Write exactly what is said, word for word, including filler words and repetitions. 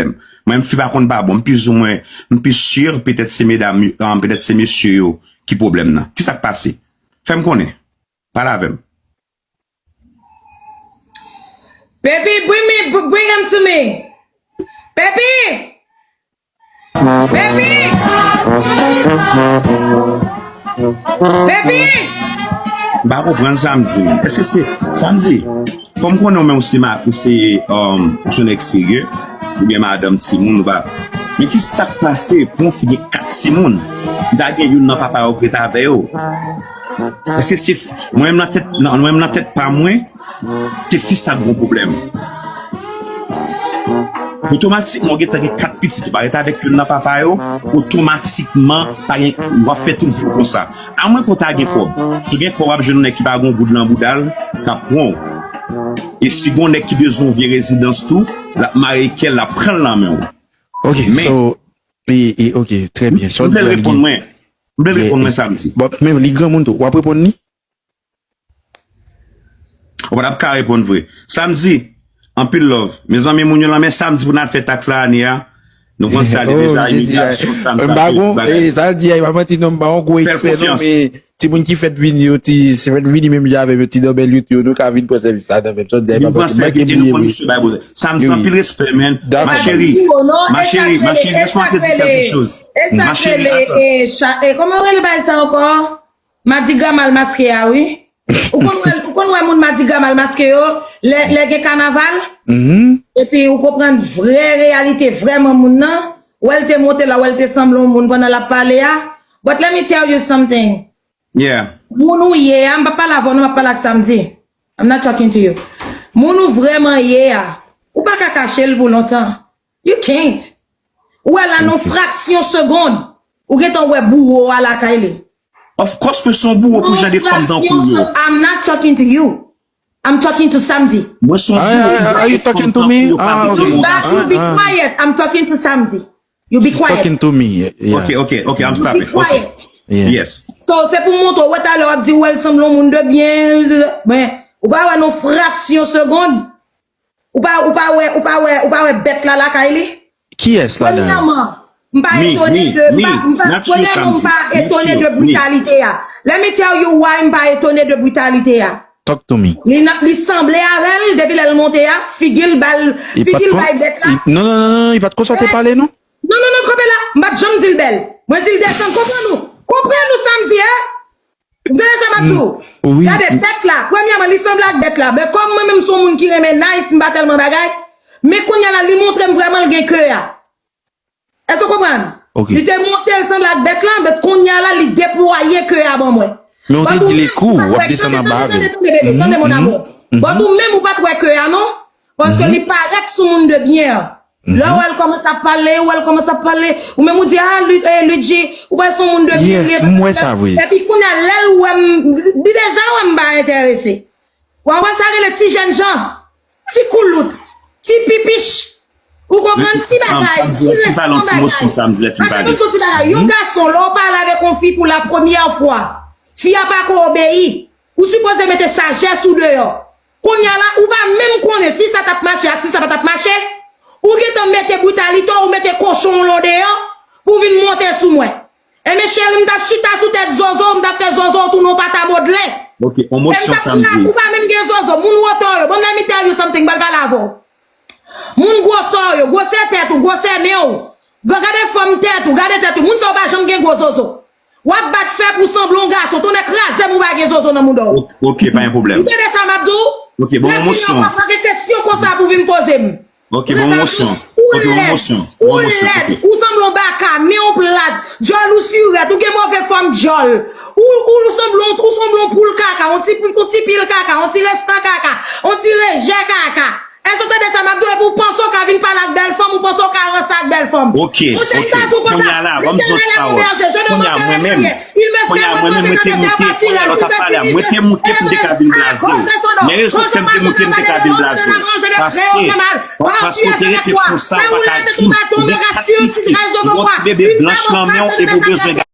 Mwen, m fi pa konn pa bon. M pi ou mwen, m pi si, petèt se medam, um, petèt se mesye yo ki pwoblèm nan. Ki sa k pase? Fè m konnen. Pale avè m. Baby, bring me, bring him to me. Baby! Baby! Baby! M pa konprann sa m di. Èske se sa m di? Kòm konnen w menm ou se ma, ou se, um, ou se yon nèg serye, ou gen madanm, timoun, ou pa. Men ki sa k pase pou yon fi gen kat timoun? Li pa gen youn nan papa yo k ret avè yo. Èske se mwen menm nan tèt, nan, mwen menm nan tèt pa mwen, se fi sa k gon pwoblèm. Otomatikman, ou gentan gen kat pitit, ou pa ret avèk youn nan papa yo, otomatikman, pa gen, w ap fè tout vi w konsa. Amwen ke w ta gen kòb. Si w gen kòb, w ap jwenn yon nèg ki pa gon goud nan bouda l, k ap pran w. E si gon nèg ki bezwen yon vye rezidans tou, l ap mare kè l, l ap pran l nan men w. Ok, so, e, e, ok, trè byen. Sa w di a, li gen. M vle l reponn mwen. M vle l reponn mwen sa m di. Bon, men li granmoun tou. W ap reponn li? Ou pa t ap ka reponn vre. Sa m di, anpil love. Mezanmi, moun yo lan men sa m di pou n al fè taks la ane a. Nou konn sa li deja imilyasyon sa m t ap fè. Sa l di a, e pa manti non, m pa yon gwo ekspè non, men timoun ki fèt vini yo, ti fèt vini menm jan avè m yo, ti danbèl yo tou, nou ka vin pran sèvis la nan menm. Sa l di a, e pa manti, m manke bliye vre. Sa m di anpil respè, man. Ma chérie, ma chérie, laisse-moi te dire quelque chose. Ma chérie, attends. Kòman yo rele bagay sa ankò? Madigra mal maske a wi. Ou konn wè, ou konn wè moun madigra mal maske yo lè, lè gen kanaval? Epi ou konprann vrè reyalite vrèman moun nan. Wè l te monte la, wè l te sanble yon moun pandan l ap pale a. But let me tell you something. Yeah. Moun ou ye a, m p ap pale avè w non, m ap pale ak sa m di. I'm not talking to you. Moun ou vrèman ye a, ou pa ka kache l pou lontan. You can't. Ou wè la nan yon fraksyon segonn, ou gentan wè bouwo a lakay li. Of course mwen se yon bouwo pou jan de fanm tankou yo. I'm not talking to you. I'm talking to Samdi. Mwen se yon bouwo pou jan de fanm tankou yo pa vle gen yon gason. You be quiet. I'm talking to Samdi. You be quiet. Talking to me. Yeah. Ok, ok, ok, I'm stopping. Ok. Yes. So, se pou montre w talè w ap di w wè l sanble yon moun de byen, men ou pa wè nan yon fraksyon segonn. Ou pa, ou pa wè, ou pa wè, ou pa wè bèt la lakay li? Kiyès ladan yo? Premyèman, m pa etone de, m pa, m pa, premyèman, m pa etone de britalite a. Let me tell you why m pa etone de britalite a. Talk to me. Li nan, li sanble avè l depi lè l monte a, figi l ba l, figi l bay bèt la. Non, non, non, non, li pa t konsa w te pale non. Non, non, non, kanpe la, m pa t janm di l bèl. Mwen di l desann, konprann ou? Konprann ou sa m di a? Ou tande sa m ap di w? Gade bèt la. Premyèman, li sanble ak bèt la. Men kòm mwen menm se yon moun ki renmen nice, m pa tèlman bagay. Men kounye a la, li montre m vrèman l gen ke a. Èske w konprann? Li te monte, l sanble ak bèt la, men kounye a la, li deplwaye ke a ban mwen. Men w te di l kou, w ap desann anba avè l. Tande, tande, mon amour. But ou menm ou pa t wè ke a non. Paske li parèt sou moun de byen an. Lè w wè l kòmanse ap pale, w wè l kòmanse ap pale, ou menm ou di, ah, Ludji, ou pa se yon moun de byen, li e pa. M wè sa vre. Epi kounye a, lè l wè m, li deja wè m pa enterese. Ou konprann sa rele ti jènjan, ti koulout, ti pipich. Ou konprann ti bagay, ti resan bagay. Paske m tou ti bagay. Yon gason, lè w pale avèk yon fi pou la premyè fwa, fi a pa ko obeyi. Ou sipoze mete sajès ou deyò. Kounye a la, ou pa menm konnen si sa t ap mache ak si sa pa t ap mache. Ou gentan mete britalite w, ou mete kochon w lan deyò pou w vin monte sou mwen. Enben cheri, m t ap chita sou tèt zozo w, m t ap fè zozo w tounen yon pata modle. Ok, on mosyon sa m di. Ou pa menm gen zozo, moun wotè w yo. Bon, let me tell you something, m pral pale avè w. Moun gwosè w yo, gwosè tèt ou, gwosè nen w. Gade fòm tèt ou, gade tèt ou. Moun sa yo pa janm gen gwo zozo. W ap bat fè pou w sanble yon gason. Tonnè kraze m ou pa gen zozo nan mouda w. Ok, pa gen pwoblèm. Ou tande sa m ap di w? Ok, ban m yon mosyon. Lè fini w pa gen kesyon konsa pou w vin poze m. Ok, ban m yon mosyon. Ok, ban m yon mosyon. Ban m yon mosyon. Ou lèd, ou sanble yon baka, nen w plat, djòl ou sirèt, ou gen move fòm djòl. Ou, ou sanble yon, ou sanble yon poul kaka, yon ti, yon ti pil kaka, yon ti restan kaka, yon ti rejè kaka. Èske w tande sa m ap di w? Epi w panse w ka vin pale ak bèl fanm, ou panse w ka ranse ak bèl fanm. Ok, ok. Kounye a la, ban m zòt pawòl. Kounye a mwen menm, kounye a mwen menm, mwen te moute, kounye a lè w t ap pale a, mwen te moute pou m te ka vin blaze w. Men rezon k fè m te moute, m te ka vin blaze w. Paske, paske w te rete konsa, w pa ka di, ou gen kat pitit, ou gen yon ti bebe blanch nan men w, epi w bezwen